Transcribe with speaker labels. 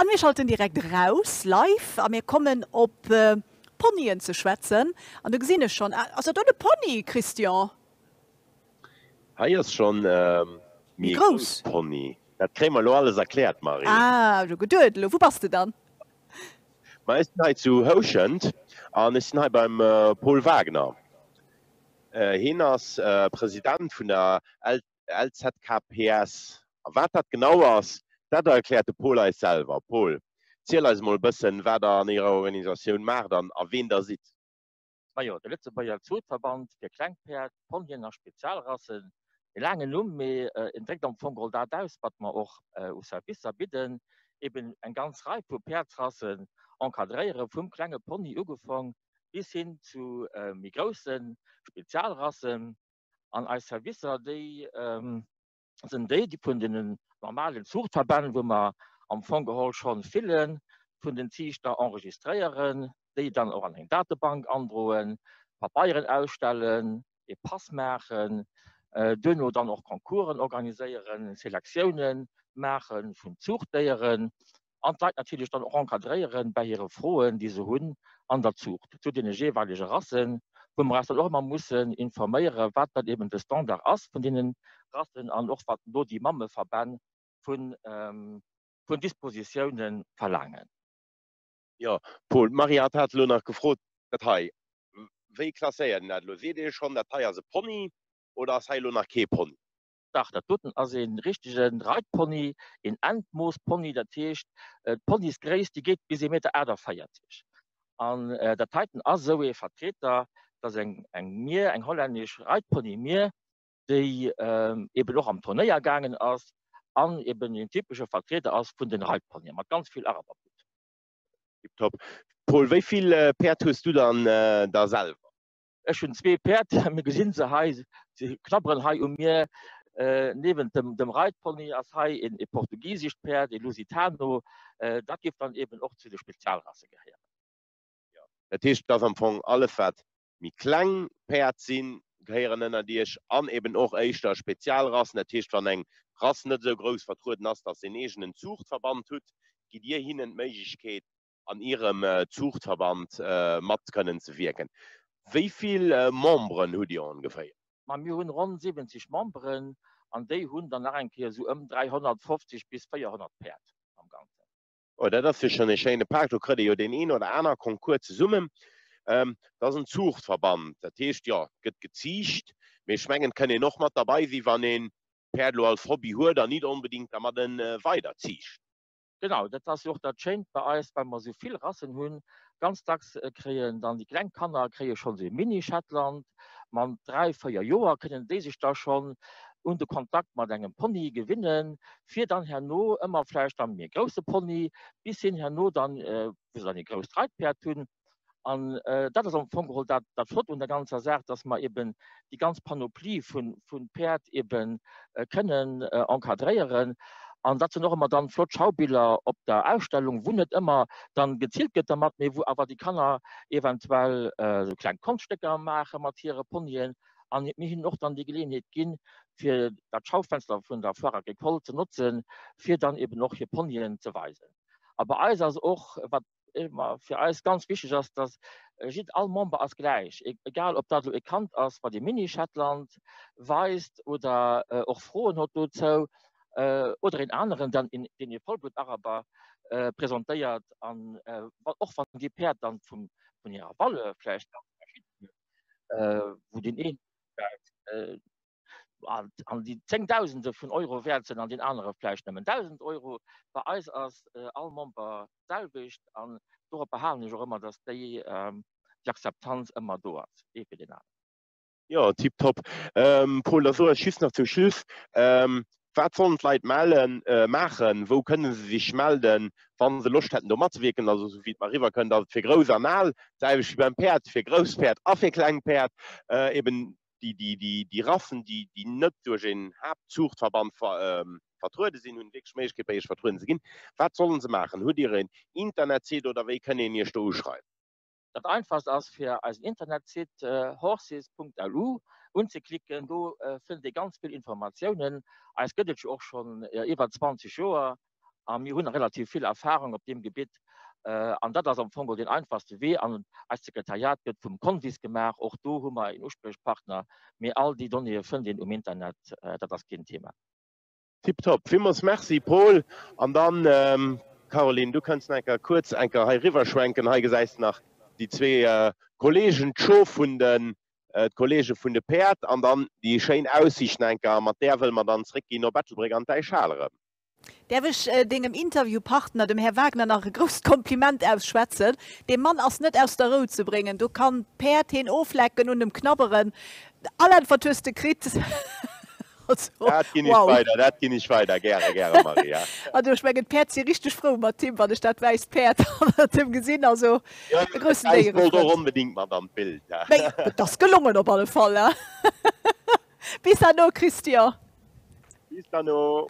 Speaker 1: An mir schalten direkt eraus, live, a mir kommen op Ponyen ze schwätzen. An do gesinn ech schonn, ass dat do de Pony, Christian?
Speaker 2: Hei ass schonn méi e grouss Pony. Dat kréie mer elo alles erkläert, Marie.
Speaker 1: Ah, elo geduet elo. Wou bass de dann?
Speaker 2: Ma ech sinn hei zu Houschent an ech sinn hei beim Paul Wagner. Hien ass President vun der LZKPS. A wat dat genau ass, dat erkläert de Paul eis selwer. Paul, ziel eis emol e bëssen, wat der an Ärer Organisatioun maacht an a ween der sidd.
Speaker 3: Majo, de Lëtzebuerger Zuuchtverband fir Klengpäerd, Ponyen a Spezialrassen. E laangen Numm, mee en dréckt am Fong geholl dat aus, wat mer och u Servicer bidden, eben eng ganz Rei vu Päerdsrassen encadréieren, vum klenge Pony ugefong bis hin zu méi grousse Spezialrassen. An eis Servicer, déi sinn déi, déi vun den normalen Zuuchtverbänn, wou mer am Fong geholl schonn ville vun den Ziichter enregistréieren, déi dann och an eng Datebank androen, Pabeieren ausstellen, ee Pass maachen, duerno dann och Concoursen organiséieren, Selektiounen maache vun Zuuchtdéieren an d'Leit natierlech dann och encadréieren bäi hire Froen, déi se hunn an der Zuucht zu deene jeeweilege Rassen, wou mer eis dann och ëmmer mussen informéieren, wat dann eben de Standard ass vun deene Rassen an och wat do déi Mammeverbänn vun Dispositiounen verlaangen.
Speaker 2: Jo, Paul, d'Marie hat hat elo nach gefrot, dat hei, wéi klasséiert een dat elo? Seet Dir schonn, dat hei ass e Pony oder ass hei elo nach kee Pony?
Speaker 3: Dach, dat doten ass ee richtege Reitpony, een Endmooss-Pony, dat heescht d'Ponysgréisst déi geet bis 1,48 Meter. An dat heiten ass esou ee Vertreter, dat ass eng Mier, eng hollännesch Reitpony-Mier, déi eben och am Turnéier gaangen ass an eben een typesche Vertrieder ass vun den Reitponyen mat ganz vill Araberblutt.
Speaker 2: Tiptop. Paul, wéi vill Päerd hues du dann da selwer?
Speaker 3: Ech hunn zwee Päerd, mir gesinn se hei, se knabberen hei u mir. Niewent dem Reitpony ass hei e portugisescht Päerd, e Lusitano. Dat géif dann eben och zu de Spezialrasse gehéieren.
Speaker 2: Jo, dat heescht, et ass am Fong alles, wat méi kleng Päerd sinn, gehéieren ënnert Iech an eben och éischter Spezialrassen. Dat heescht, wann eng Rass net esou grouss vertrueden ass, datt se en eegenen Zuuchtverband hutt, gitt Dir hinnen d'Méiglechkeet, an Ierem Zuuchtverband mat kënnen ze wierken. Wéi vill Memberen hutt Dir ongeféier?
Speaker 3: Ma mir hunn ronn 70 Memberen an déi hunn dann nach eng Kéier esou ëm 350 bis 400 Päerd am Ganzen.
Speaker 2: Oh, dat ass jo schonn e schéine Pak. Do kritt ee jo deen een oder aner Concours zesummen. Dat ass en Zuuchtverband, dat heescht, jo, et gëtt geziicht, mee ech mengen, et kënn een och mat derbei sinn, wann een Päerd elo als Hobby huet an nit onbedingt dermat weider ziicht.
Speaker 3: Genau, dat ass jo och dat Schéint bei eis, well mer esou vill Rassen hunn. Ganz dacks kréien dann déi kleng Kanner kréie schonn esou e Mini-Shetland. Mat 3, 4 Joer kënnen déi sech da schonn un de Kontakt mat engem Pony gewinnen, fir dann herno ëmmer vläicht dann méi e grousse Pony, bis hin herno dann, wou se dann ee grousst Reitpäerd hunn. An dat ass am Fong geholl dat, dat Flott un der ganzer Saach, dass mer eben déi ganz Panoplie vu Päerd eben kënnen encadréieren. An dat sinn och ëmmer dann flott Schaubiller op der Ausstellung, wou net ëmmer dann gezielt gëtt dermat, mee wou awer déi Kanner eventuell esou kleng Konschtstécker maache mat hire Ponyen. An mir hinnen och dann déi Geleeënheet ginn, fir dat Schaufenster vun der Foire Agricole ze notzen, fir dann eben och hir Ponyen ze weisen. A bei eis ass och, wat fir eis ganz wichteg ass, dass jidd, all Member ass gläich, e-, egal ob dat elo e Kand ass, wat ee Mini-Shetland weist oder och Froen huet dozou, oder een aneren, dann een, deen ee Vollblutt-Araber presentéiert an och wann déi Päerd dann vum, vun hirer Valeur vläicht ganz verschidden sinn, wou deen een vläicht an déi Zéngdausende vun Euro wäert sinn an deen anere vläicht nëmmen 1.000 Euro. Bei eis ass all Member d'selwecht an dorop behalen ech och ëmmer, datt déi Akzeptanz ëmmer do ass, ee fir deen aneren.
Speaker 2: Jo, tiptop. Paul, da soe ech just nach zum Schluss, Wat sollen d'Leit mellen, maachen? Wou kënne se sech melden, wa se Loscht hätten do matzewierken? Also esou wéi et mer eriwwerkënnt, ass et fir Grouss an Al, d'selwecht wéi beim Päerd, fir grouss Päerd a fir kleng Päerd, eben déi Rassen, déi net duerch een Haaptzuuchtverband vertruede sinn, hunn wierklech d'Méiglechkeet bei Iech vertrueden ze ginn. Wat sollen se maachen? Hutt Dir een Internetsite oder wéi kënn een Iech do uschreiwen?
Speaker 3: Dat einfachst ass fir eisen Internetsite horses.lu unzeklicken. Do fënnt ee ganz vill Informatiounen. Eis gëtt et jo och schonn iwwer 20 Joer. A mir hunn relativ vill Erfahrung op deem Gebitt. An dat ass am Fong deen einfachste Wee. An eist Sekretariat gëtt vum Convis gemaach. Och do hu mer een Uspriechpartner. Mee all déi Donnéeë fënnt een um Internet. Dat ass keen Thema.
Speaker 2: Tiptop, villmools Merci Paul. An dann Caroline, du kënns nach eng Kéier kuerz eng Kéier hei riwwer schwenken. Hei gesäis de nach déi zwee Kollegen, d'Schof vun den, d'Kollege vun de Päerd an dann déi schéin Aussiicht nach eng Kéier. A mat där wëlle mer dann zréckginn op Ettelbréck an d'Äischhal erëm.
Speaker 1: Däerf ech dengem Interviewpartner, dem Här Wagner, nach e grousst Kompliment ausschwätzen? Dee Mann ass net aus der Rou ze bréngen. Do kann d'Päerd heen oflecken, un em knabberen. All Äntwert hues de kritt.
Speaker 2: Also, Dat ginn ech wow. weider, dat ginn ech weider. Gäre, gäre, Maria.
Speaker 1: Also ech mengen, d'Päerd si richteg frou mat him, wann ech dat wäisst Päerd hannert him gesinn. Also
Speaker 2: Ja, e groussen dat wäisst wollt och Déierefrënd. onbedéngt mat an d'Bild.
Speaker 1: Mee et ass gelongen op alle Fall. Bis herno, Christian.
Speaker 2: Bis herno.